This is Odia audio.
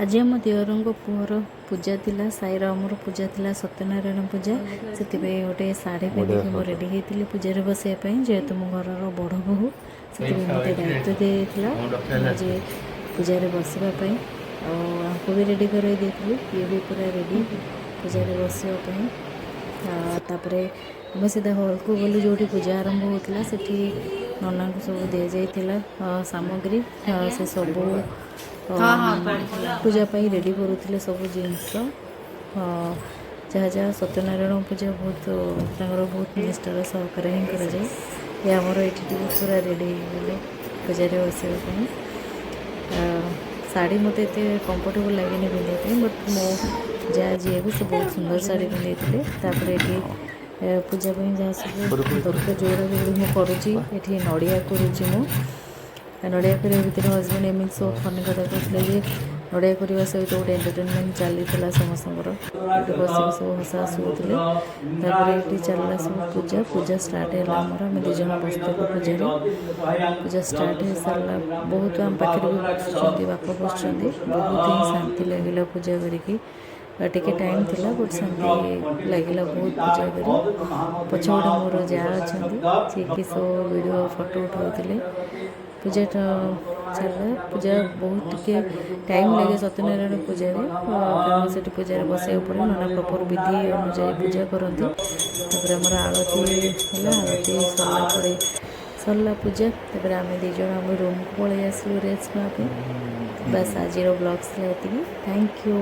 ଆଜି ଆମ ଦିଅରଙ୍କ ପୁଅର ପୂଜା ଥିଲା। ସାଇର ଆମର ପୂଜା ଥିଲା, ସତ୍ୟନାରାୟଣ ପୂଜା। ସେଥିପାଇଁ ଗୋଟେ ଶାଢ଼ୀ ପିନ୍ଧିକି ମୁଁ ରେଡ଼ି ହେଇଥିଲି ପୂଜାରେ ବସିବା ପାଇଁ। ଯେହେତୁ ମୁଁ ଘରର ବଡ଼ ବୋହୂ, ସେଥିପାଇଁ ମୋତେ ଦାୟିତ୍ୱ ଦିଆଯାଇଥିଲା ଯେ ପୂଜାରେ ବସିବା ପାଇଁ। ଆଉ ଆଙ୍କୁ ବି ରେଡ଼ି କରାଇ ଦେଇଥିଲି। ଇଏ ବି ପୁରା ରେଡ଼ି ପୂଜାରେ ବସିବା ପାଇଁ। ତାପରେ ଆମେ ସିଧା ହଲ୍କୁ ଗଲୁ, ଯେଉଁଠି ପୂଜା ଆରମ୍ଭ ହେଉଥିଲା। ସେଠି ନନାଙ୍କୁ ସବୁ ଦିଆଯାଇଥିଲା ସାମଗ୍ରୀ। ସେ ସବୁ ପୂଜା ପାଇଁ ରେଡ଼ି କରୁଥିଲେ ସବୁ ଜିନିଷ ଯାହା ଯାହା। ସତ୍ୟନାରାୟଣ ପୂଜା ବହୁତ ତାଙ୍କର ବହୁତ ନିଷ୍ଠାର ସହକାରେ ହିଁ କରାଯାଏ। ଏ ଆମର ଏଇଠି ଟିକେ ପୁରା ରେଡ଼ି ହେଇଗଲେ ପୂଜାରେ ବସିବା ପାଇଁ। ଶାଢ଼ୀ ମୋତେ ଏତେ କମ୍ଫର୍ଟେବଲ୍ ଲାଗେନି ପିନ୍ଧିବା ପାଇଁ, ବଟ୍ ମୋ ଯାହା ଯିଏ ବି ସେ ବହୁତ ସୁନ୍ଦର ଶାଢ଼ୀ ପିନ୍ଧିଥିଲେ। ତାପରେ ଏଠି ପୂଜା ପାଇଁ ଯାହା ସବୁ ଦରକାର, ଯୋଡ଼ା ଯୋଡ଼ି ମୁଁ କରୁଛି। ଏଠି ନଡ଼ିଆ କରୁଛି ମୁଁ। ନଡ଼ିଆ କରିବା ଭିତରେ ହଜବେଣ୍ଡ ଏମିତି ସବୁ ଫନି କଥା କହୁଥିଲେ ଯେ ନଡ଼ିଆ କରିବା ସହିତ ଗୋଟେ ଏଣ୍ଟରଟେନମେଣ୍ଟ ଚାଲିଥିଲା ସମସ୍ତଙ୍କର। ଏଠି ବସିକି ସବୁ ହସା ହସି ହେଉଥିଲେ। ତାପରେ ଏଠି ଚାଲିଲା ସବୁ ପୂଜା। ପୂଜା ଷ୍ଟାର୍ଟ ହେଲା ଆମର। ଆମେ ଦୁଇ ଜଣ ବସିଥିଲୁ ପୂଜାରେ। ପୂଜା ଷ୍ଟାର୍ଟ ହେଇସାରିଲା। ବହୁତ ଆମ ପାଖରେ ବି ବସୁଛନ୍ତି, ବାପା ବସୁଛନ୍ତି। ବହୁତ ହିଁ ଶାନ୍ତି ଲାଗିଲା ପୂଜା କରିକି। ଆଉ ଟିକେ ଟାଇମ୍ ଥିଲା, ବଟ୍ ଶାନ୍ତି ଲାଗିଲା ବହୁତ ପୂଜା କରି। ପଛପଟେ ମୋର ଯାଆ ଅଛନ୍ତି, ଯିଏକି ସବୁ ଭିଡ଼ିଓ ଫଟୋ ଉଠାଉଥିଲେ। ପୂଜାଟା ଚାଲିଲା। ପୂଜା ବହୁତ ଟିକେ ଟାଇମ୍ ଲାଗେ ସତ୍ୟନାରାୟଣ ପୂଜାରେ, କାରଣ ସେଠି ପୂଜାରେ ବସିବାକୁ ପଡ଼େ। ନନା ପ୍ରପର୍ ବିଧି ଅନୁଯାୟୀ ପୂଜା କରନ୍ତି। ତାପରେ ଆମର ଆଳତି ହେଲା। ଆଳତି ସରିଲା ପରେ ସରିଲା ପୂଜା। ତାପରେ ଆମେ ଦୁଇ ଜଣ ଆମ ରୁମ୍କୁ ପଳେଇ ଆସିଲୁ ରେଷ୍ଟ ନେବା ପାଇଁ। ବାସ୍, ଆଜିର ବ୍ଲଗ୍ସ ଥିଲା ଏତିକି। Thank you.